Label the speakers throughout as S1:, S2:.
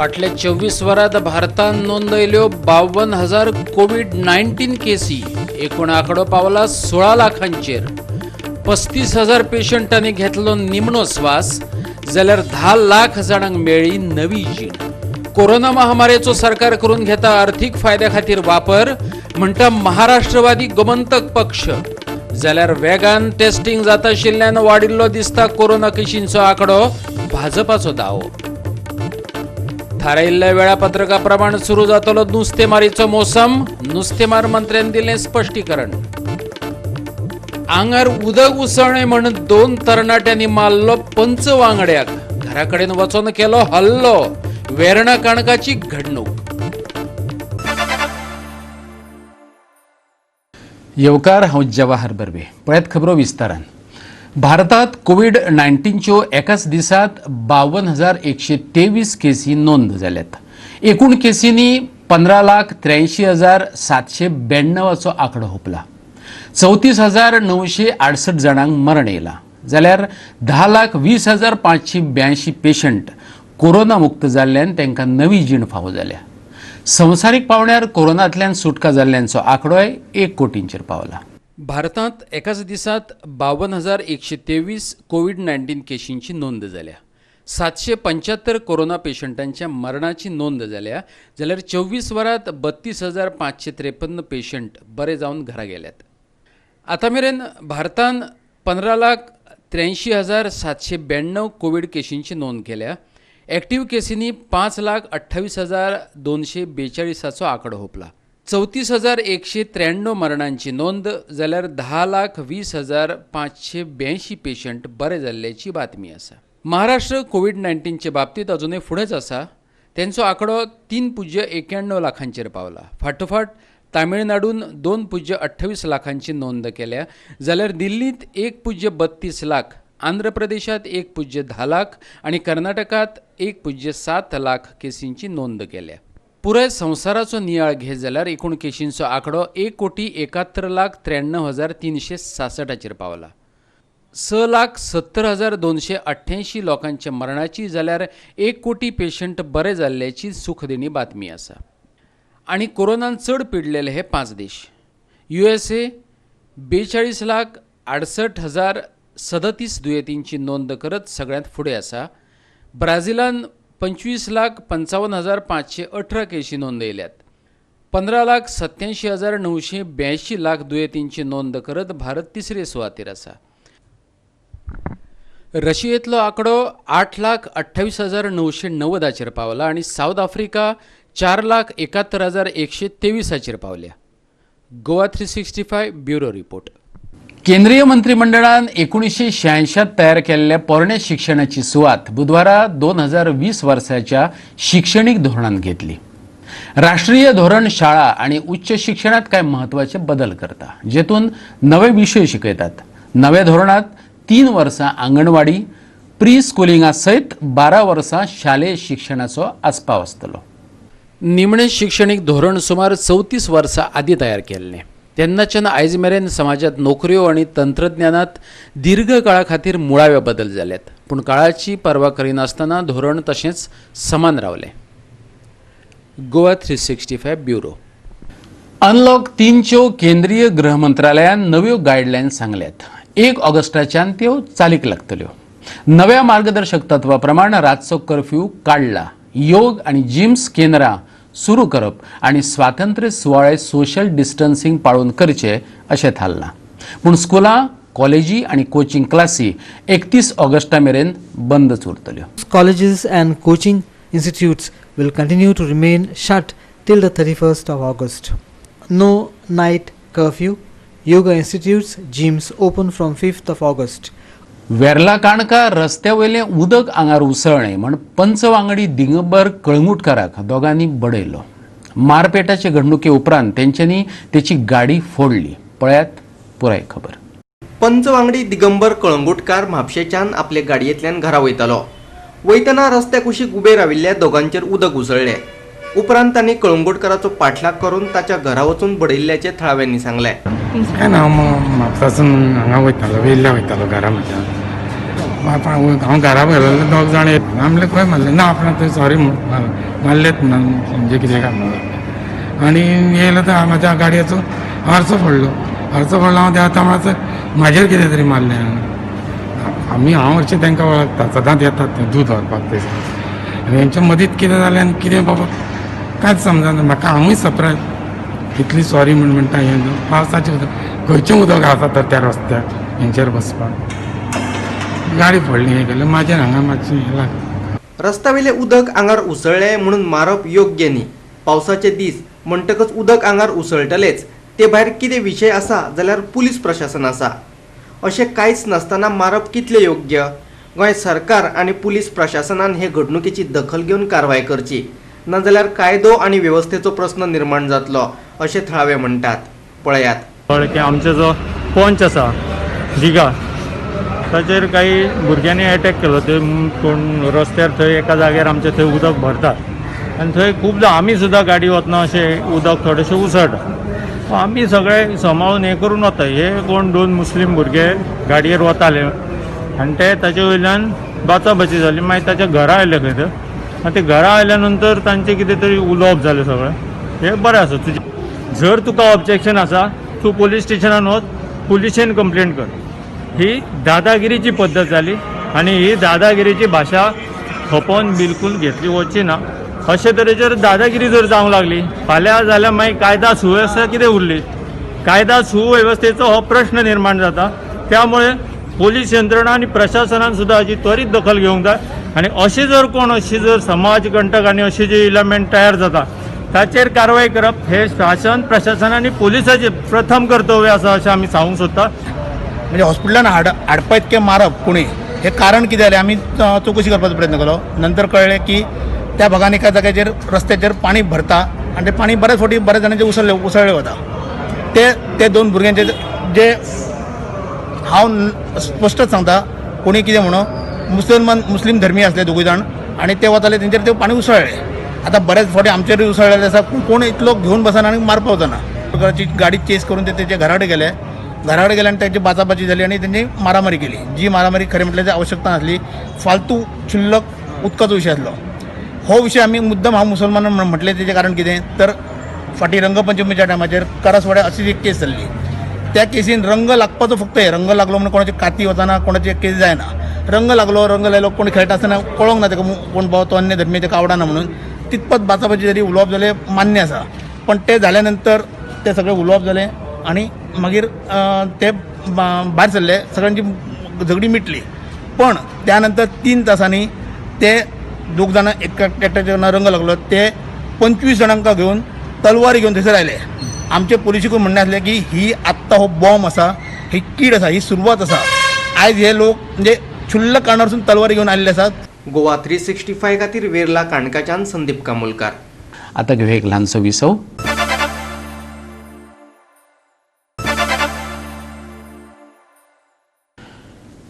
S1: फाटल्या 24 वरांत भारतान नोंदयल्यो 52,000 कोविड-19 केसी. एकूण आंकडो पावला 16 लाखांचेर. 35,000 पेशंटांनी घेतलो निमणो स्वास, जाल्यार 10 लाख जाणांक मेळ्ळी नवी जीण. कोरोना महामारीचो सरकार करून घेता आर्थिक फायद्या खातीर वापर, म्हणटा महाराष्ट्रवादी गोमंतक पक्ष. जाल्यार वेगान टेस्टिंग जाता आशिल्ल्यान वाडिल्लो दिसता कोरोना केशींचो आंकडो, भाजपाचो दावो. थारायिल्ल्या वेळापत्रका प्रमाण सुरू जातलो नुस्तेमारीचो मोसम, नुस्तेमार मंत्र्यान दिलें स्पश्टीकरण. आंगार उदक उसळ्ळें म्हण 2 तरणाट्यांनी मारलो पंच वांगड्याक, घरा कडेन वचून केलो हल्लो. वेर्णा काणकाची घडणूक. येवकार, हांव जवाहर बर्वे. पळयात खबरो विस्तारान. भारतात कोविड-19च्यो एकाच दिसात 52,123 केसी नोंद जाल्यात. एकूण केसींनी 15,83,792 आंकडो हुपला. 34,968 जाणांक मरण येयलां, जाल्यार 10,20,582 पेशंट कोरोना मुक्त जाल्ल्यान तांकां नवी जीण फावो जाल्या. संवसारीक पावंड्यार कोरोनांतल्यान सुटका जाल्ल्यांचो आंकडोय 1 कोटींचेर पावला. भारतांत एकाच दिसात 52,123 कोविड-19 केशींची नोंद जाल्या. 775 कोरोना पेशंटांच्या मरणाची नोंद जाल्या, जाल्यार 24 वरांत 32,553 पेशंट बरे जावन घरा गेल्यात. आतां मेरेन भारतान 15,83,792 कोविड केशींची नोंद केल्या. एक्टिव्ह केसींनी 5,28,242 आंकडो हुपला. 34,193 मरणांची नोंद जाल्यार 10,20,582 पेशंट बरे जाल्ल्याची बातमी आसा. महाराष्ट्र कोविड-19चे बाबतींत अजुनूय फुडेंच आसा. तेंचो आंकडो 3.91 लाखांचेर पावला. फाटोफाट तामिळनाडून 2.28 लाखांची नोंद केल्या, जाल्यार दिल्लींत 1.32 लाख, आंध्र प्रदेशात 1.10 लाख आनी कर्नाटकात 1.7 लाख केसींची नोंद केल्या. पुराय संवसाराचो नियाळ घेत जाल्यार एकूण केशींचो आंकडो 1,71,93,366 पावला. 6,70,288 लोकांच्या मरणाची जाल्यार 1 कोटी पेशंट बरे जाल्ल्याची सुखदिणी बातमी आसा. आनी कोरोनान चड पिडलेले हे 5 देश. USA 42,68,037 दुयेंतींची नोंद करत सगळ्यांत फुडें आसा. ब्राझिलान 25,55,518 केशी नोंदयल्यात. 15,87,982 लाख दुयेंतींची नोंद करत भारत तिसरे सुवातेर आसा. रशियेंतलो आंकडो 8,28,990 पावला आनी सावथ आफ्रिका 4,71,123 पावल्या. Goa 365 bureau report. केंद्रीय मंत्रिमंडळान 1986 तयार केल्ल्या पोरण्या शिक्षणाची सुवात बुधवारा 2020 वर्साच्या शिक्षणीक धोरणान घेतली. राष्ट्रीय धोरण शाळा आनी उच्च शिक्षणात कांय म्हत्वाचे बदल करता, जेतून नवे विशय शिकयतात. नव्या धोरणात 3 वर्सां आंगणवाडी, प्री स्कुलिंगा सयत 12 वर्सां शालेय शिक्षणाचो आस्पाव आसतलो. निमणें शिक्षणीक धोरण सुमार 34 वर्सां आदीं तयार केल्लें. तेन्नाच्यान आयज मेरेन समाजांत नोकऱ्यो आनी तंत्रज्ञानांत दीर्घ काळा खातीर मुळावे बदल जाल्यात, पूण काळाची पर्वा करिनासतना धोरण तशेंच समान रावलें. गोवा 365 ब्युरो. अनलॉक 3च्यो केंद्रीय गृह मंत्रालयान नव्यो गायडलायन सांगल्यात. 1 ऑगस्टाच्यान त्यो चालीक लागतल्यो. नव्या मार्गदर्शक तत्वा प्रमाण रातचो कर्फ्यू काडला. योग आनी जिम्स केंद्रां सुरू करप आनी स्वातंत्र्य सुवाळे सोशल डिस्टन्सिंग पाळून करचे अशें थारलां. पूण स्कुलां, कॉलेजी आनी कोचिंग क्लासी 31 ऑगस्टा मेरेन बंदच उरतल्यो.
S2: Colleges and coaching institutes will continue to remain shut till the 31st of August. No night curfew. Yoga institutes, gyms open from 5th of August.
S1: Verla Canacona रस्त्या वयलें उदक आंगार उसळ्ळें म्हण पंच वांगडी दिगंबर कळंगुटकाराक दोगांनी बडयलो. मारपेटाचे घडणुके उपरांत तेंच्यांनी तेची गाडी फोडली. पळयात पुराय खबर.
S3: पंच वांगडी दिगंबर कळंगुटकार म्हापशेच्यान आपले गाडयेंतल्यान घरा वयतालो. वयतना रस्त्या कुशीक उबे राविल्ल्या दोगांचेर उदक उसळ्ळें. उपरांत तांणी कळंगुटकाराचो पाठलाग करून ताच्या घरा वचून बडयिल्ल्याचें थळाव्यांनी सांगलें.
S4: काय ना, हांव म्हापसासून हांगा वयतालो, वेर्ला वयतालो घरा म्हज्या. हांव घरा गेल्लो, दोग जाण येयले. म्हणलें खंय मारलें ना आपणाक थंय सॉरी मारलेत म्हणून म्हणजे कितें काय म्हणून. आनी येयलो तर म्हाज्या गाडयेचो आरसो फोडलो. आरसो फोडलो, हांव देंवता म्हणसर म्हाजेर कितें तरी मारलें. आमी हांव हरशीं तांकां वळखता, सदांच येतात ते दूद व्हरपाक थंयसर. आनी हेंच्या मदींच कितें जालें आनी कितें बाबा कांयच समजना म्हाका. हांवूय सरप्रायज, इतली सॉरी म्हूण म्हणटा. हें पावसाचें उदक, खंयचें उदक आसा तर त्या रस्त्यार हेंचेर बसपाक. गाडी फोडली, हें केलें, म्हाजेर हांगा मातशें हें लागलें.
S3: रस्त्यावेलें उदक आंगार उसळ्ळें म्हणून मारप योग्य न्ही. पावसाचे दीस म्हणटकच उदक आंगार उसळटलेच. ते भायर कितें विशय आसा जाल्यार पुलीस प्रशासन आसा. अशें कांयच नासतना मारप कितलें योग्य? गोंय सरकार आनी पुलीस प्रशासनान हे घडणुकेची दखल घेवन कारवाय करची, नाजाल्यार कायदो आनी वेवस्थेचो प्रस्न निर्माण जातलो अशें थळावे म्हणटात. पळयात.
S5: की आमचो जो पंच आसा दिगा, ताचेर काही भुरग्यांनी एटॅक केलो. ते कोण रस्त्यार थंय एका जाग्यार आमचे थंय उदक भरतात आनी थंय खुबदां आमी सुद्दां गाडी वतना अशें उदक थोडेशें उसळटा. आमी सगळे सांबाळून हें करून वता. हे कोण दोन मुस्लीम भुरगे गाडयेर वताले आनी ते ताचे वयल्यान बाचाबाची जाली. मागीर ताच्या घरा आयले खंय तर, आनी ते घरा आयल्या नंतर तांचें कितें तरी उलोवप जालें सगळें. हें बरें आसा तुजें. जर तुका ऑब्जेक्शन आसा तूं पोलीस स्टेशनान वच, पुलिशेन कंप्लेन कर. ही दादागिरीची पद्दत जाली आनी ही दादागिरीची भाशा खपोवन बिलकूल घेतली वचची ना. अशे तरेचेर दादागिरी जर जावंक लागली फाल्यां जाल्यार मागीर कायदा सुवेवस्था कितें उरली? कायदा सुवेवस्थेचो हो प्रश्न निर्माण जाता. त्यामुळे पोलीस यंत्रणा आनी प्रशासनान सुद्दां हाची त्वरीत दखल घेवंक जाय. आनी अशें जर कोण अशी जर समाज कंटक आनी अशी जी इलेमेंट तयार जाता ताचेर कारवाय करप हे शासन प्रशासन आनी पोलिसाचें प्रथम कर्तव्य आसा अशें आमी सांगूंक सोदता.
S6: म्हणजे हॉस्पिटलान हाडपा इतकें मारप कोणी, हें कारण कितें जालें आमी चवकशी करपाचो प्रयत्न केलो. नंतर कळ्ळें की त्या भागान एका जाग्याचेर रस्त्याचेर पाणी भरता आनी तें पाणी बऱ्याच फावटी बऱ्याच जाणांचें उसळ्ळें वता. ते ते दोन भुरग्यांचे जे हांव स्पश्टच सांगता, कोणी कितें म्हणून मुसलमान मुस्लीम धर्मी आसले दोगूय जाण आनी ते वताले तेंचेर तें पाणी उसळ्ळें. आतां बऱ्याच फावटी आमचेरूय उसळ्ळेलें आसा, पूण कोण इतलो घेवन बसना आनी मारपा वचना. गाडी चेस करून ते तेच्या घरा कडेन गेले. घरा कडेन गेले आनी तांची बाचाबाची जाली आनी तेंची मारामारी केली. जी मारामारी खरें म्हटल्यार आवश्यकता नासली, फालतू क्षुल्लक उदकाचो विशय आसलो. हो विशय आमी मुद्दम हांव मुसलमान म्हटलें तेजें कारण कितें तर फाटीं रंगपंचमीच्या टायमाचेर करासवाड्यार अशीच एक केस जाल्ली. त्या केसीन रंग लागपाचो फक्त हे रंग लागलो म्हणून कोणाची काती वचना, कोणाची केस जायना. रंग लागलो, रंग लायलो, कोण खेळटा आसतना कळोंक ना ताका कोण बाबा तो अन्य धर्मीय ताका आवडना म्हणून तितपत बाचाबाची जाली, उलोवप जालें, मान्य आसा. पण तें जाल्या नंतर तें सगळें उलोवप जालें आनी मागीर ते भायर सरले, सगळ्यांची झगडी मिटली. पण त्या नंतर 3 तासांनी ते दोग जाणां एकट्याच्या रंग लागलो, ते 25 जाणांक घेवन तलवारी घेवन थंयसर आयले. आमचे पोलिसीकूय म्हणणें आसलें की ही आत्तां हो बॉम्ब आसा, ही कीड आसा, ही सुरवात आसा. आयज हे लोक म्हणजे क्षुल्लक कारणावरसून तलवारी घेवन आयिल्ले आसात.
S3: गोवा 365 खातीर वेर्ला काणकाच्यान संदीप कामोलकार.
S1: आतां घेवया एक ल्हानसो विसव.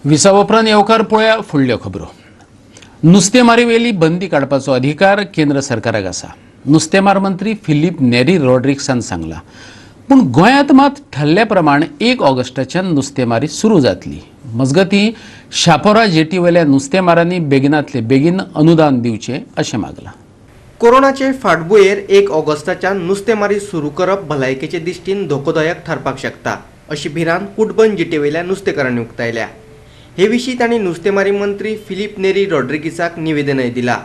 S1: विसवा उपरांत येवकार पळया फुडल्यो खबरो. नुस्तेमारी वेली बंदी काडपाचो अधिकार केंद्र सरकाराक आसा, नुस्तेमार मंत्री फिलीप नेरी रॉड्रिक्सान सांगला. पूण गोंयांत मात ठरल्या प्रमाण 1 ऑगस्टाच्यान नुस्तेमारी सुरू जातली. मजगतीं शापोरा जेटीवेल्या नुस्तेमारांनी बेगिनातले बेगीन अनुदान दिवचें अशें मागलां.
S3: कोरोनाचे फाटभुंयेर 1 ऑगस्टाच्यान नुस्तेमारी सुरू करप भलायकेचे दृश्टीन धोकोदायक थारपाक शकता अशी भिरांत कुटबण जेटीवेल्या नुस्तेकारांनी उक्तायल्या. हे विशीं तांणी नुस्तेमारी मंत्री फिलीप नेरी रॉड्रिगीसाक निवेदनय दिला.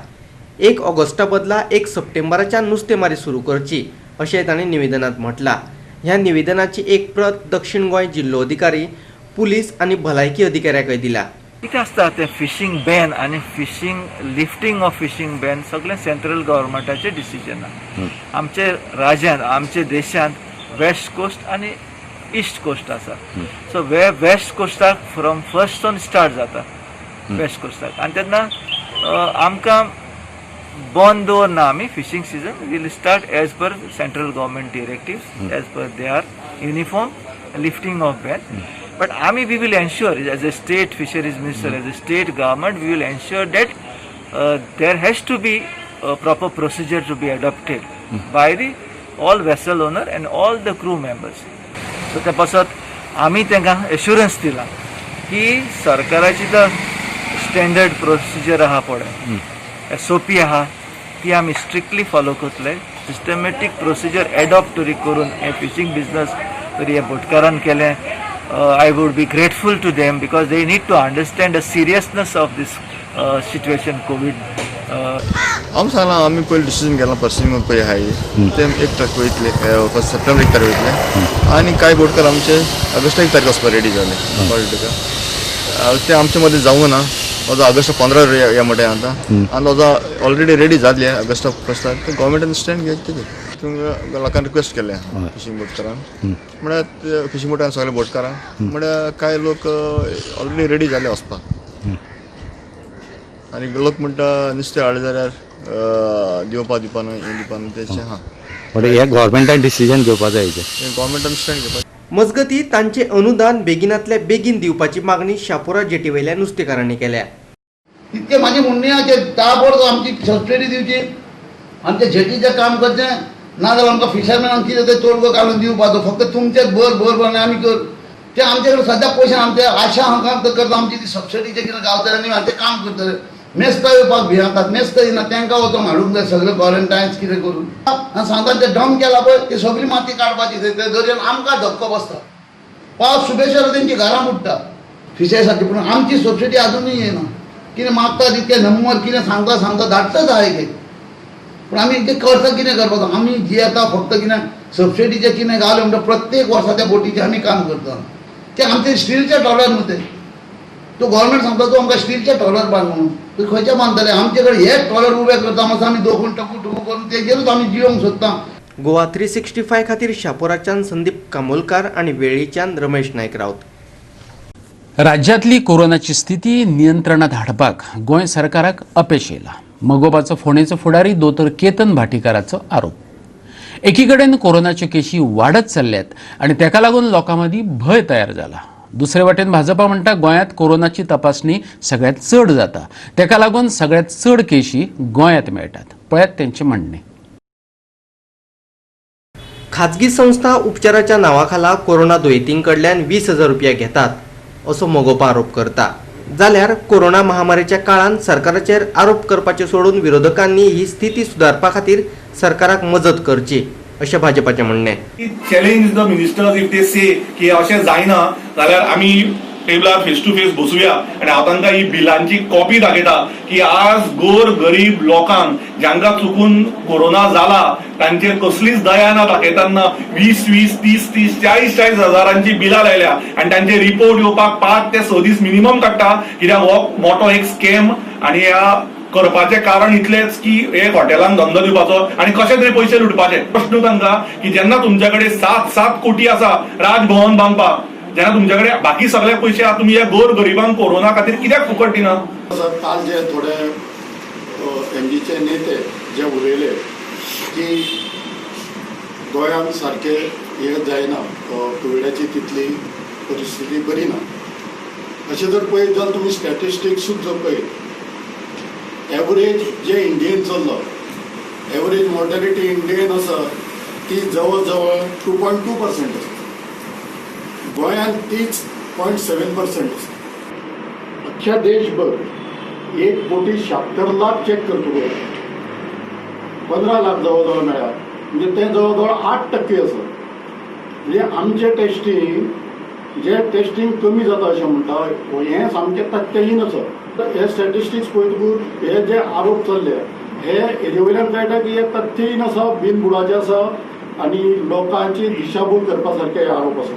S3: 1 ऑगस्टा बदला 1 सप्टेंबराच्यान नुस्तेमारी सुरू करची अशें तांणी निवेदनांत म्हटलां. ह्या निवेदनाची एक प्रत दक्षिण गोंय जिल्लोधिकारी, पुलीस आनी भलायकी अधिकाऱ्याकय दिला.
S7: कितें आसता तें फिशींग बॅन आनी fishing lifting of fishing ban सगळें सेंट्रल गव्हर्मेंटाचें डिसिजन. आमचे राज्यांत, आमचे देशांत वेस्ट कोस्ट आनी ईस्ट कोस्ट आसा. सो वेस्ट कोस्टाक फ्रॉम फर्स्ट ऑन स्टार्ट जाता वेस्ट कोस्टाक आनी तेन्ना आमकां बंद दवरना आमी fishing season will start as per central government directives, as per their uniform lifting of ban. But आमी we will ensure as a state fisheries minister, as a state government, we will ensure that there has to be proper procedure to be adopted by the all vessel owner and all the crew members. So त्या पासत आमी तांकां assurance दिला की सरकाराची तर standard procedure आहा पळय, SOP आहा, ती आमी स्ट्रिक्टली फॉलो करतले. सिस्टमॅटीक प्रोसिजर एडॉप्ट तरी करून हे फिशींग बिजनस तरी हे बोटकारान केलें. I would be grateful to them because they need to understand the seriousness of this situation, COVID.
S8: आमी सांगलां, आमी पयलीं डिसिजन घेतलां पर्सिंग पळय आहाय ते एक तारखे वयतले, फर्स्ट सप्टेंबर 1 तारीख वयतले आनी कांय बोटकार आमचे ऑगस्ट 1 तारीख वचपाक रेडी जाले. कळ्ळें तुका? ते आमचे मदें जावूं ना. म्हजो ऑगस्ट 15 या म्हणटा आतां आनी म्हजो ऑलरेडी रेडी जाल्ले ऑगस्ट फर्स्टाक. ते गव्हर्मेंटान स्टँड घेतले तेजेर. तुमकां लोकांक रिक्वेस्ट केल्लें आहा फिशींग बोटकारान, म्हळ्यार फिशींग बोटान सगळे बोटकारांक, म्हळ्यार कांय लोक ऑलरेडी रेडी जाले वचपाक आनी लोक म्हणटा नुस्तें हाडलें जाल्यार दिवपा दिवपा न्हय, हें दिवपा न्हय, तेचें आहा.
S9: बट हे गव्हर्मेंटान डिसिजन घेवपा जाय हेजें.
S8: हें गव्हर्मेंटान स्टँड घेवपाक.
S3: मजगती, तांचे अनुदान बेगिनातल्या बेगीन दिवपाची मागणी शापोरा जेटीवयल्या नुस्तेकारांनी केल्या.
S10: तितकें म्हाजें म्हणणें आहा की ताबडतोब आमची सबसिडी दिवची, आमच्या जेटीचें काम करचें, नाजाल्यार आमकां फिशरमॅनांक कितें तें तोडगो काडून दिवपाचो. फक्त तुमचेच बर बर बर आनी आमी कर ते आमचे कडेन सद्या पयशे, आमचे आशा हांकां करता. आमची ती सबसिडीचें कितें गावतलें आनी आमचें काम करतले. मेस्तां येवपाक भियेतात, मेस्तां येना, तांकां वचोन हाडूंक जाय सगळें क्वॉरंटायन्स कितें करून. आनी सांगता, ते डंप केला पळय, ती सगळी माती काडपाची. ते दर्यान आमकां धक्को बसता, पावस सुबेसर तेंची घरां बुडटा फिशेसाठी. पूण आमची सबसिडी अजुनूय येना. कितें मागता तितके नंबर कितें सांगता सांगता धाडटाच आहा एक एक, पूण आमी ते करता कितें करपाचो? आमी जियेता फक्त कितें सबसिडीचें कितें गावलें म्हणटा. प्रत्येक वर्सा त्या बोटीचें आमी काम करता. ते आमचे स्टिलचे ट्रॉलर न्हू ते. तो गव्हर्मेंट सांगता, तूं आमकां स्टिलचे ट्रॉलर बांद म्हणून. तूं खंयचे बांदतले? आमचे कडेन हे ट्रॉलर उबे करता मातसो आमी दोखून टकू टकू करून तेजेरूच आमी जियोंक सोदता.
S3: गोवा 365 खातीर शापोराच्यान संदीप कामोलकार आनी वेळ्ळीच्यान रमेश नायक राऊत.
S1: राज्यांतली कोरोनाची स्थिती नियंत्रणात हाडपाक गोंय सरकाराक अपेश येयलां, मगोपाचो फोंडेचो फुडारी दोतोर केतन भाटीकाराचो आरोप. एकीकडेन कोरोनाच्यो केशी वाडत चल्ल्यात आनी तेका लागून लोकां मदीं भंय तयार जाला. दुसरे वाटेन भाजपा म्हणटा, गोंयांत कोरोनाची तपासणी सगळ्यांत चड जाता, तेका लागून सगळ्यांत चड केशी गोंयांत मेळटात. पळयात तेंचें म्हणणें.
S3: खाजगी संस्था उपचाराच्या नांवाखाला कोरोना दुयेंतींकडल्यान 20,000 रुपया घेतात असो मगोपा आरोप करता. जाल्यार कोरोना महामारीच्या काळांत सरकाराचेर आरोप करपाचे सोडून विरोधकांनी ही स्थिती सुदारपा खातीर सरकाराक मजत करची अशें भाजपाचें म्हणणें.
S11: Challenge the ministers, if they say की अशें जायना जाल्यार आमी टेबलार फेस टू फेस बसुया आनी हांव तांकां ही बिलांची कॉपी दाखयता की आज गोर गरीब लोकांक जांकां चुकून कोरोना जाला तांचेर कसलीच दया ना दाखयतना 20-20, 30-30, 40-40 हजारांची बिलां लायल्या आनी तांचे रिपोर्ट येवपाक 5 ते 6 दीस मिनिमम काडटा, कित्याक हो मोठो एक स्कॅम आनी ह्या करपाचें कारण इतलेंच की एक हॉटेलांक धंदो दिवपाचो आनी कशे तरी पयशे लुटपाचे. प्रश्न तांकां की जेन्ना तुमच्या कडेन 7-7 कोटी आसा राजभवन बांदपाक, जेन्ना तुमच्या कडेन बाकी सगळे पयशे आहा, तुमी ह्या गोर गरिबांक कोरोना खातीर कित्याक फुकट दिना?
S12: सर, काल जे थोडे एमजीचे नेते जे उलयले की गोंयांत सारकें हें जायना, कोविडाची तितली परिस्थिती बरी ना, अशें जर पळयत जाल्यार तुमी स्टॅटिस्टिक्सूच जर पळयत, एवरेज जे इंडियेन चल्लो, एवरेज मॉर्टेलिटी इंडियेन आसा ती जवळ जवळ 2.2% आसा. गोंयांत तीच 0.7% आसा. अख्ख्या देशभर 1 कोटी 76 लाख चेक करतकच 15 लाख जवळ जवळ मेळ्ळा, म्हणजे ते जवळ जवळ 8% आसा. म्हणजे आमचें टेस्टींग, जे टेस्टींग कमी जाता अशें म्हणटा, हें सामकें तथ्यहीन आसा. हे स्टॅटिस्टिक्स पळयतकूच हे जे आरोप चल्ले हे हेजे वयल्यान कळटा की हे तथ्यहीन आसा, बिनबुडाचे आसा आनी लोकांची दिशाभूल करपा सारके हे आरोप आसा.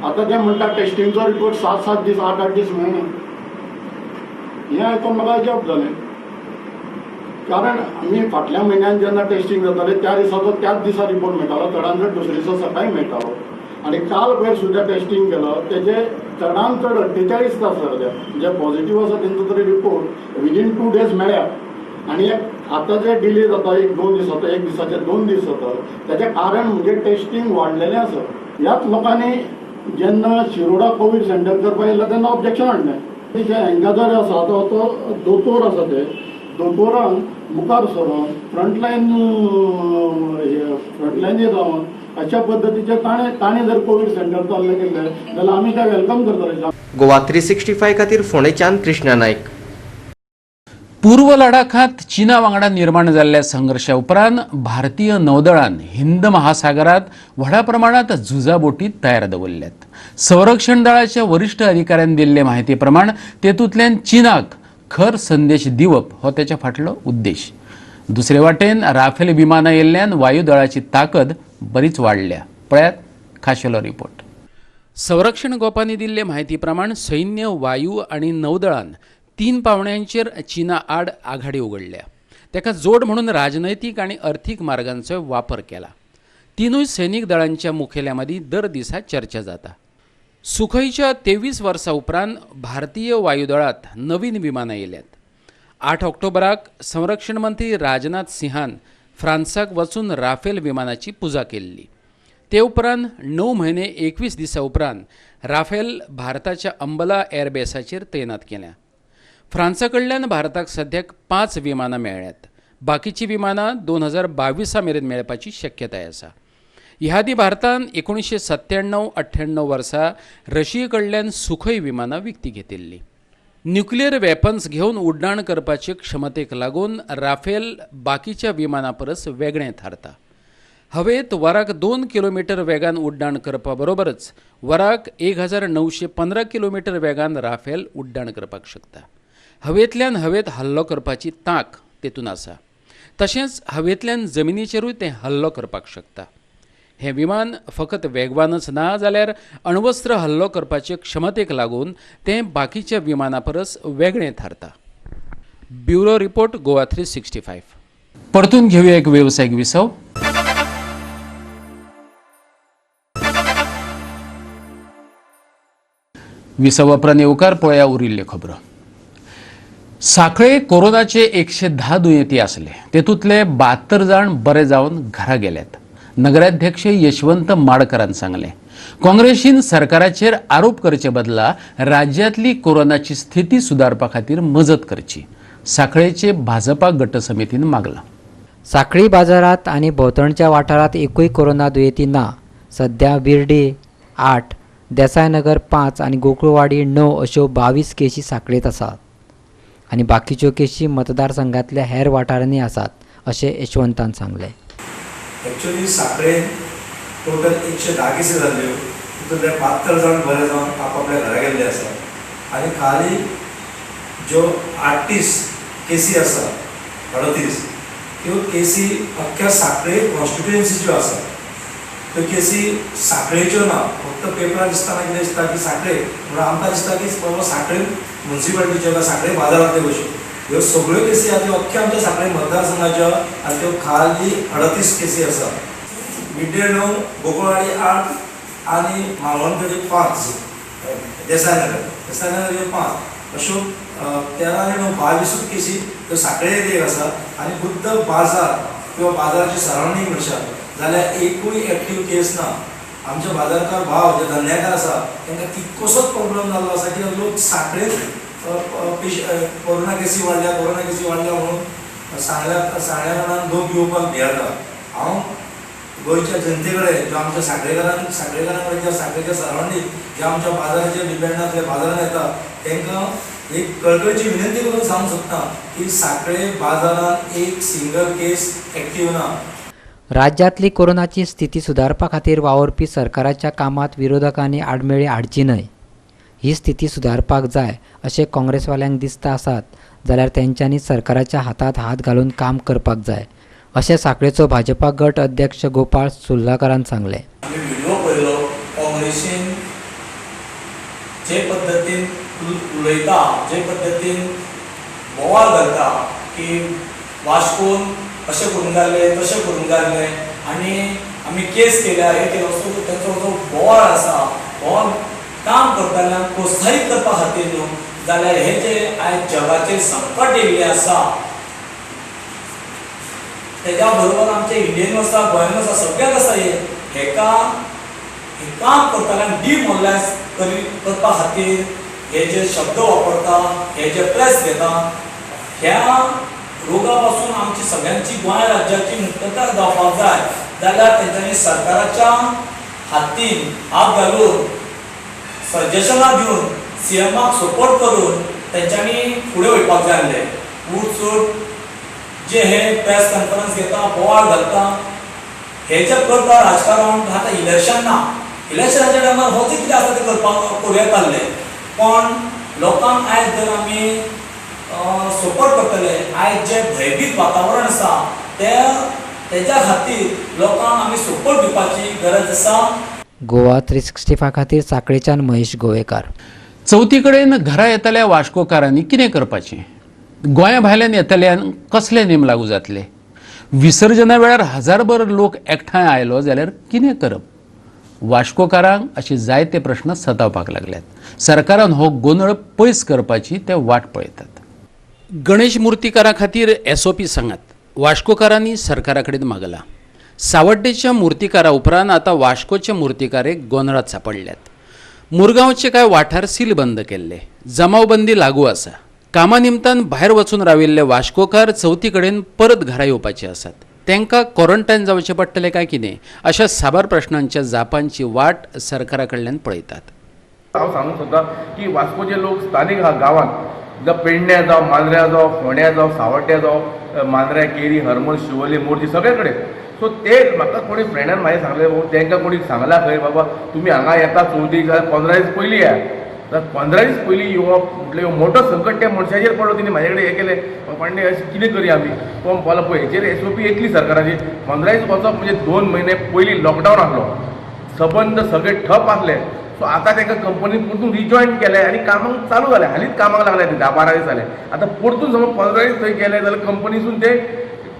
S12: आतां ते म्हणटा टेस्टिंगचो रिपोर्ट 7-7 दीस, 8-8 दीस मेळना. हें आयकून म्हाका अजाप जालें, कारण आमी फाटल्या म्हयन्यान जेन्ना टेस्टींग जातालें त्या दिसाचो त्याच दिसा रिपोर्ट मेळटालो, चडान चड दुसरे दिसा सकाळी मेळटालो आनी काल पयर सुद्दां टेस्टींग केलो तेजे चडान चड 48 तास लागले. जे पॉझिटीव आसा तेंचो तरी रिपोर्ट विदीन 2 डेज मेळ्ळ्या आनी एक आतां जे डिले जाता, एक दोन दीस जाता, एक दिसाचे 2 दीस जाता, तेजें कारण म्हणजे टेस्टींग वाडलेलें आसा. ह्याच लोकांनी जेन्ना शिरोडा कोवीड सेंटर करपाक येयलें तेन्ना ऑब्जेक्शन हाडलें. हांकां जर आसा तो तो दोतोर आसा, ते दोतोरान मुखार सरोन फ्रंटलायनीर रावन अशा पद्दतीचे ताणें जर कोवीड सेंटर चालू केल्लें जाल्यार आमी ते welcome करतले.
S3: गोवा 365 खातीर फोंडेच्यान कृष्णा नायक.
S1: पूर्व लडाखात चीना वांगडा निर्माण जाल्ल्या संघर्शा उपरांत भारतीय नौदळान हिंद महासागरात व्हडा प्रमाणात झुजा बोटी तयार दवरल्यात. संरक्षण दळाच्या वरिश्ठ अधिकाऱ्यान दिल्ले म्हायती प्रमाण तेतूंतल्यान चीनाक खर संदेश दिवप हो तेच्या फाटलो उद्देश. दुसरे वाटेन राफेल विमानां येयल्ल्यान वायुदळाची ताकद बरीच वाडल्या. पळयात खाशेलो रिपोर्ट. संरक्षण गोपांनी दिल्ले म्हायती प्रमाण सैन्य, वायू आनी नौदळान 3 पावण्यांचेर चीना आड आघाडी उगडल्या. ताका जोड म्हणून राजनैतीक आनी अर्थीक मार्गांचो वापर केला. 3 सैनिक दळांच्या मुखेल्या मदीं दर दिसा चर्चा जाता. सुखईच्या 23 वर्सां उपरांत भारतीय वायुदळांत नवीन विमानां येयल्यात. 8 ऑक्टोबराक संरक्षण मंत्री राजनाथ सिंहान फ्रांसाक वचून राफेल विमानाची पुजा केल्ली. ते उपरांत 9 म्हयने 21 दिसां उपरांत राफेल भारताच्या अंबला एअरबेसाचेर तैनात केल्या. फ्रांसा कडल्यान भारताक सद्याक 5 विमानां मेळ्ळ्यात. बाकीची विमानां 2022 मेरेन मेळपाची शक्यताय आसा. ह्या आदीं भारतान 1997-98 वर्सा रशिये कडल्यान सुखई विमानां विकती घेतिल्लीं. न्युक्लियर वेपन्स घेवन उड्डाण करपाचे क्षमतेक लागून राफेल बाकीच्या विमानां परस वेगळें थारता. हवेत वराक 2 किलोमीटर वेगान उड्डाण करपा बरोबरच वराक 1915 किलोमीटर वेगान राफेल उड्डाण करपाक शकता. हवेंतल्यान हवेत हल्लो करपाची तांक तेतून आसा. तशेंच हवेंतल्यान जमिनीचेरूय तें हल्लो करपाक शकता. हें विमान फकत वेगवानच ना जाल्यार अण्वस्त्र हल्लो करपाचे क्षमतेक लागून तें बाकीच्या विमाना परस वेगळें थारता. Bureau report, Goa 365. परतून घेवया एक वेवसायीक विसव. विसवा उपरांत येवकार पळया उरिल्ल्यो खबरो. साखळे कोरोनाचे 110 दुयेंती आसले. तेतूंतले 72 जाण बरे जावन घरा गेल्यात. नगराध्यक्ष यशवंत माडकरान सांगलें, काँग्रेसीन सरकाराचेर आरोप करचे बदला राज्यांतली कोरोनाची स्थिती सुदारपा खातीर मजत करची. साखळेचे भाजपा गट समितीन मागलां.
S13: साखळी बाजारात आनी भोंवतणच्या वाठारांत एकूय कोरोना दुयेंती ना. सध्या विर्डे 8, देसायनगर 5 आनी गोकुळवाडी 9 अश्यो 22 केशी साखळेंत आसात आनी बाकीच्यो केशी मतदारसंघांतल्या हेर वाठारांनी आसात अशें यशवंतान सांगलें.
S14: एक्चुअली साखळे टोटल 110 केसी जाल्ल्यो, तितूंतले 72 जाण बरे जावन आपापल्या घरा गेल्ले आसा आनी खाली ज्यो 38 केसी आसा, 38 त्यो केसी अख्ख्या साखळे कॉन्स्टिट्युएन्सीच्यो आसा. त्यो केसी साखळेच्यो ना, फक्त पेपरार दिसतना कितें दिसता की साखळे, म्हणून आमकां दिसता की बाबा साखळे मुन्सिपालिटीच्यो काय साखळे बाजारांतल्यो कश्यो. ह्यो सगळ्यो केसी आहा त्यो अख्ख्या आमच्या साखळे मतदारसंघाच्यो आनी त्यो खाली 38 केसी आसा. मिड्डे 9, गोकुळवाडी 8 आनी मालवणकरी 5, देसायनगर ह्यो 5 अश्यो 13 आनी 9 22 केसी त्यो साखळे एरियेक आसा. आनी बुद्ध बाजार किंवा बाजाराची सरावंडींग म्हणशात जाल्यार एकूय एक्टीव केस ना. आमचे बाजारकार भाव जे धंद्याकार आसा तांकां कितकोसोच प्रॉब्लम जाल्लो आसा कित्याक लोक साखळेच कोरोना केसी वाडल्या, कोरोना केसी वाडल्या म्हणून सांगल्या कारणान लोक येवपाक भियेता. हांव गोंयच्या जनते कडेन ज्यो आमच्या साखळेकारां कडेन ज्या साखळेच्या सरावंडींग ज्या आमच्या बाजाराचेर डिपेंड आसले बाजारान येता तांकां एक कळकळीची विनंती करून सांगूंक सोदता की साखळे बाजारान एक सिंगल केस एक्टीव ना.
S13: राज्यांतली कोरोनाची स्थिती सुदारपा खातीर वावुरपी सरकाराच्या कामांत विरोधकांनी आडमेळी हाडची न्हय. ही स्थिती सुदारपाक जाय अशें काँग्रेसवाल्यांक दिसता आसात जाल्यार तेंच्यांनी सरकाराच्या हातांत हात घालून काम करपाक जाय अशें साखळेचो भाजपा गट अध्यक्ष गोपाळ सुर्लाकारान सांगलें.
S15: आमी व्हिडिओ पळयलो, काँग्रेसीन जे पद्दतीन उलयता, जे पद्दतीन बोवाळ घालता की वास्कोन अशें करूंक जाल्लें तशें करूंक जाल्लें आनी आमी केस केल्या हे केलो, असो तांचो जो बोवाळ आसा हो काम करतल्यांक प्रोत्साहीत करपा खातीर न्हू, जाल्यार हे जे आयज जगाचेर संकट येयल्लें आसा तेज्या बरोबर आमच्या इंडियन आसा, गोंयान आसा, सगळ्याक आसा हे हेका हे काम करतल्यांक डिमोरलायज करपा खातीर हे जे शब्द वापरता, हे जे प्रेस घेता, ह्या रोगा पासून आमची सगळ्यांची गोंय राज्याची मुक्तता जावपाक जाय जाल्यार तेंच्यांनी सरकाराच्या हातीन हात घालून सजेशनां दिवन सीएमाक सपोर्ट करून तेंच्यांनी फुडें वयपाक जाय आसलें. उठसूट जे हे प्रेस कॉन्फरन्स घेता, बोवाळ घालता, हे जे करता राजकारण. आतां इलेक्शन ना, इलेक्शनाच्या टायमार हो जे कितें आसा तें करपाक करूं येतालें, पण लोकांक आयज जर आमी सपोर्ट करतले, आयज जें भंयभीत वातावरण आसा तेज्या खातीर लोकांक आमी सपोर्ट दिवपाची गरज आसा.
S13: गोवा 365 खातीर साखळेच्यान महेश गोवेकार.
S1: चवथी कडेन घरा येतल्या वास्कोकारांनी कितें करपाचें? गोंया भायल्यान येतल्यान कसले नेम लागू जातले? विसर्जना वेळार हजारभर लोक एकठांय आयलो जाल्यार कितें करप? वास्कोकारांक अशे जायते प्रश्न सतावपाक लागल्यात. सरकारान हो गोंदळ पयस करपाची ते वाट पळयतात. गणेश मुर्तीकारां खातीर एसओपी सांगात, वास्कोकारांनी सरकारा कडेन मागलां. सावड्डेच्या मुर्तीकारा उपरांत आतां वास्कोचे मुर्तीकार एक गोंदळांत सांपडल्यात. मुरगांवचे कांय वाठार सील बंद केल्ले, जमावबंदी लागू आसा. कामा निमतान भायर वचून राविल्ले वास्कोकार चवथी कडेन परत घरा येवपाचे आसात. तांकां क्वॉरंटायन जावचें पडटलें काय कितें, अशा साबार प्रश्नांच्या जापांची वाट सरकारा कडल्यान पळयतात.
S16: हांव सांगूंक सोदतां की वास्कोचे लोक स्थानीक आहा गांवांत, जावं पेडण्या जावं, मांद्र्यां जावं, फोंड्या जावं, सावड्ड्या जावं, मांद्र्या, केरी, हरमल, शिवोले, मोरजी सगळे कडेन. सो ते म्हाका कोणी फ्रेंडान म्हाजें सांगलें, बाबा तांकां कोणी सांगलां खंय बाबा तुमी हांगा येता चवथीक जाल्यार 15 दीस पयलीं येया. 15 दीस पयलीं येवप म्हटल्यार मोठो संकट त्या मनशाचेर पडलो. तिणें म्हाजे कडेन हें केलें, पांडे अशें कितें करया आमी? तो म्हणपाक पळय हेचेर एसओपी येतली सरकाराची. 15 दीस वचप म्हणजे 2 म्हयने पयलीं लॉकडावन आसलो, सबंद सगळे ठप आसले. सो आतां तांकां कंपनीन परतून रिजॉयन केलें आनी कामाक चालू जालें. हालींच कामाक लागले ते 10-12 दीस जाले. आतां परतून समज 15 दीस थंय गेले जाल्यार कंपनीसून ते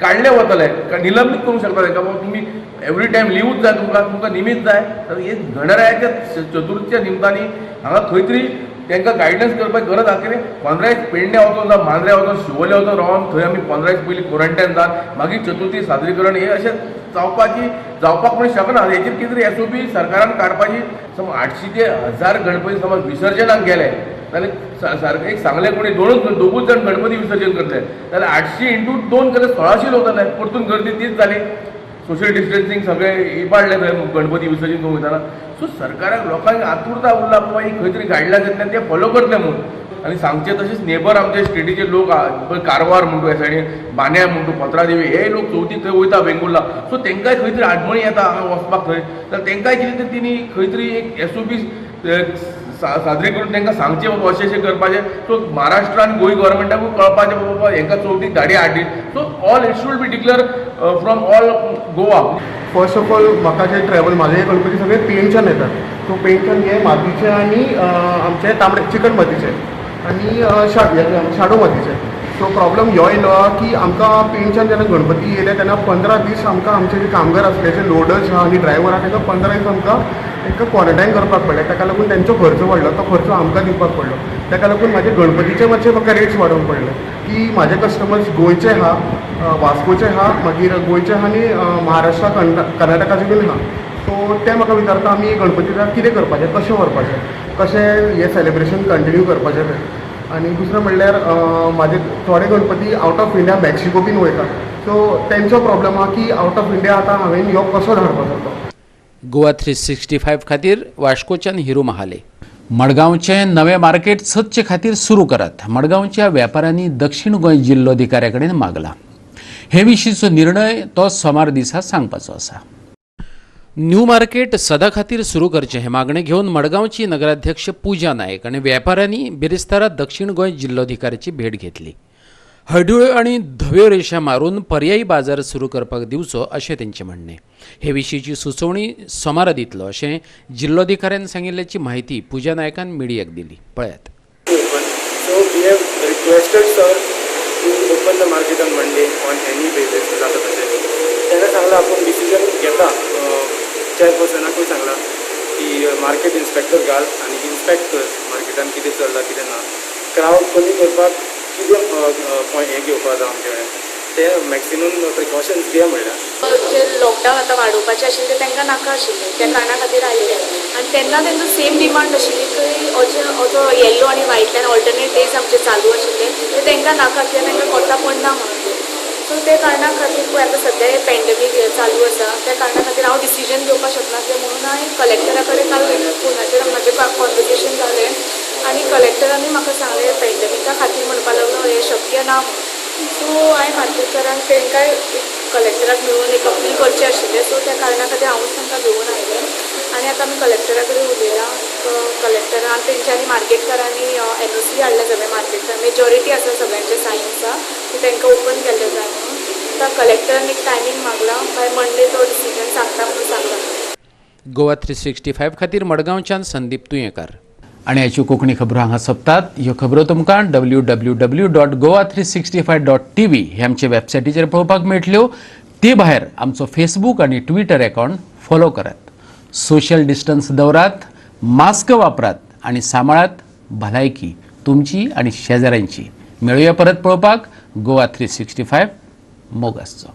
S16: काडले वतले, निलंबीत करूंक शकता तांकां. बाबा तुमी एवरी टायम लिवूच जाय तुमकां, तुमकां निमीत जाय. तर हे गणरायाच्या चतुर्थीच्या निमतांनी हांगा खंय तरी तांकां गायडन्स करपाक गरज आसा. कितें 15 दीस पेडण्या वचून जावं, मांद्र्या वचून, शिवोले वचून रावन थंय आमी 15 दीस पयलीं क्वॉरंटायन जावन मागीर चतुर्थी सादरीकरण हें अशें जावपाक कोणी शकना. हेचेर कितें तरी एसओपी सरकारान काडपाची. समज 800 ते 1000 गणपती समज विसर्जनाक गेले जाल्यार सारकें एक सांगलें कोणी दोगूच जाण गणपती विसर्जन करतले जाल्यार 800 इंटू 2 केल्यार 1600 लोक जाले. परतून गर्दी तीच जाली, सोशल डिस्टन्सिंग सगळें इबाडलें थंय गणपती विसर्जन करूंक वयतना. सो सरकाराक लोकांक आतुरता उरला बाबा ही खंय तरी गायडलायन्स येतले ते फॉलो करतले म्हूण. आनी सांगचें तशेंच नेबर आमचे स्टेटीचे लोक आहा, कारवार म्हणटू ह्या सायडीन, बान्या म्हणटू, पत्रादेवी, हे लोक चवथीक थंय वयता वेंगुर्ला. सो तांकांय खंय तरी आडमणी येता हांगा वचपाक थंय, तर तांकांय कितें तरी तिणी खंय तरी एक एसओपी सादरी करून तांकां सांगचें बाबा अशें अशें करपाचें. सो महाराष्ट्र आनी गोंय गव्हर्मेंटाकूय कळपाचें बाबा हांकां चवथीक गाडी हाडली. So all it should be declare from all Goa.
S17: First of all म्हाका जे ट्रॅवल म्हाजे गणपती सगळे पेंडच्यान येतात. सो पेंडच्यान हे मातीचे आनी आमचे तांबडे चिकन मातीचे आनी शाडो मातीचे. सो प्रॉब्लम ह्यो येयलो की आमकां पेंडच्यान जेन्ना गणपती येयले तेन्ना 15 दीस आमकां आमचे जे कामगार आसले, जे लोडर्स आहा आनी ड्रायव्हर आहा, तांकां 15 दीस आमकां तांकां क्वॉरंटायन करपाक पडलें. ताका लागून तेंचो खर्च वाडलो, तो खर्च आमकां दिवपाक पडलो. ताका लागून म्हाजे गणपतीचे मातशे म्हाका रेट्स वाडोवंक पडले की म्हाजे कस्टमर्स गोंयचे आहा, वास्कोचे आहा, मागीर गोंयचे आहा आनी महाराष्ट्रा कर्नाटकाचे बीन आहा. सो ते म्हाका विचारता आमी गणपतीक कितें करपाचें, कशें व्हरपाचें, कशें हें सेलिब्रेशन कंटिन्यू करपाचें तें. आनी दुसरें म्हणल्यार म्हाजे थोडे Ganpati out of India, Mexico बीन वयता. सो तेंचो प्रॉब्लम आहा की आवट ऑफ इंडिया आतां हांवें ह्यो कसो धाडपाचो तो.
S1: गोवा 365 खातीर वास्कोच्यान हिरू महाले. मडगांवचें नवें मार्केट सदचे खातीर सुरू करात, मडगांवच्या वेपाऱ्यांनी दक्षिण गोंय जिल्लोधिकाऱ्या कडेन मागलां. हे विशींचो निर्णय तो सोमार दिसा सांगपाचो आसा. न्यू मार्केट सदा खातीर सुरू करचें हे मागणें घेवन मडगांवची नगराध्यक्ष पूजा नायक आनी वेपाऱ्यांनी बिरेस्तारा दक्षिण गोंय जिल्लोधिकाऱ्याची भेट घेतली. हळडुळ्यो आनी धव्यो रेशा मारून पर्यायी बाजार सुरू करपाक दिवचो अशें तेंचें म्हणणें. हे विशींची सुचोवणी सोमारा दितलो अशें जिल्लोधिकाऱ्यान सांगिल्ल्याची म्हायती पूजा नायकान मिडियाक दिली. पळयात.
S18: So we have requested sir to open the market on Monday on any basis जाता तशें. तेणें सांगलां आपूण डिसिजन घेता. चेअरपर्सनाकूय सांगलां की मार्केट इन्स्पेक्टर घाल आनी इन्स्पेक्ट कर मार्केटान कितें चल्लां कितें ना. क्रावड कमी करपाक कितें हें घेवपाक जाय आमचे कडेन ते मॅक्सिमम प्रिकॉशन्स घे म्हणल्यार.
S19: जे लॉकडावन आतां वाडोवपाचें आशिल्लें तांकां नाका आशिल्लें, त्या कारणा खातीर आयिल्ले आनी तेन्ना तेंचो सेम डिमांड आशिल्ली की अजो येल्लो आनी व्हायटल्यान ऑल्टरनेट डेज आमचे चालू आशिल्ले ते तांकां नाका, कित्याक तांकां कोता पडना म्हणून. सो ते कारणा खातीर पळय आतां सद्या हें पॅन्डेमीक चालू आसा त्या कारणा खातीर हांव डिसिजन घेवपाक शकनासलें म्हणून हांवें कलेक्टरा कडेन काल फोनाचेर म्हाजें कॉन्वर्सेशन जालें आनी कलेक्टरांनी म्हाका सांगलें पॅन्डेमिका खातीर म्हणपाक लागलो हें शक्य आयडिया ना म्हणून. सो हांवें मार्केटकारांक तांकांय कलेक्टराक मेळून एक अपील करचें आशिल्लें. सो त्या कारणा खातीर हांवूच तांकां घेवन आयलें आनी आतां आमी कलेक्टरा कडेन उलयलां. कलेक्टरान तेंच्यांनी मार्केटकारांनी एनओसी हाडल्या. सगळे मार्केटकार मेजॉरिटी आसा, सगळ्यांचे सायन आसा की तांकां ओपन केल्लें जाय म्हणून. आतां कलेक्टरान एक टायमींग मागला, बाय मंडे तो डिसिजन सांगता म्हणून सांगला.
S1: गोवा 365 खातीर मडगांवच्यान संदीप तुयेंकार. आनी हाच्यो कोंकणी खबरो हांगा सोंपतात. ह्यो खबरो तुमकां www.goa365.tv हे आमचे वेबसायटीचेर पळोवपाक मेळटल्यो. ते भायर आमचो फेसबूक आनी ट्विटर अकावंट फॉलो करात. सोशल डिस्टन्स दवरात, मास्क वापरात आनी सांबाळात भलायकी तुमची आनी शेजाऱ्यांची. मेळुया परत पळोवपाक गोवा 365. मोग आसचो.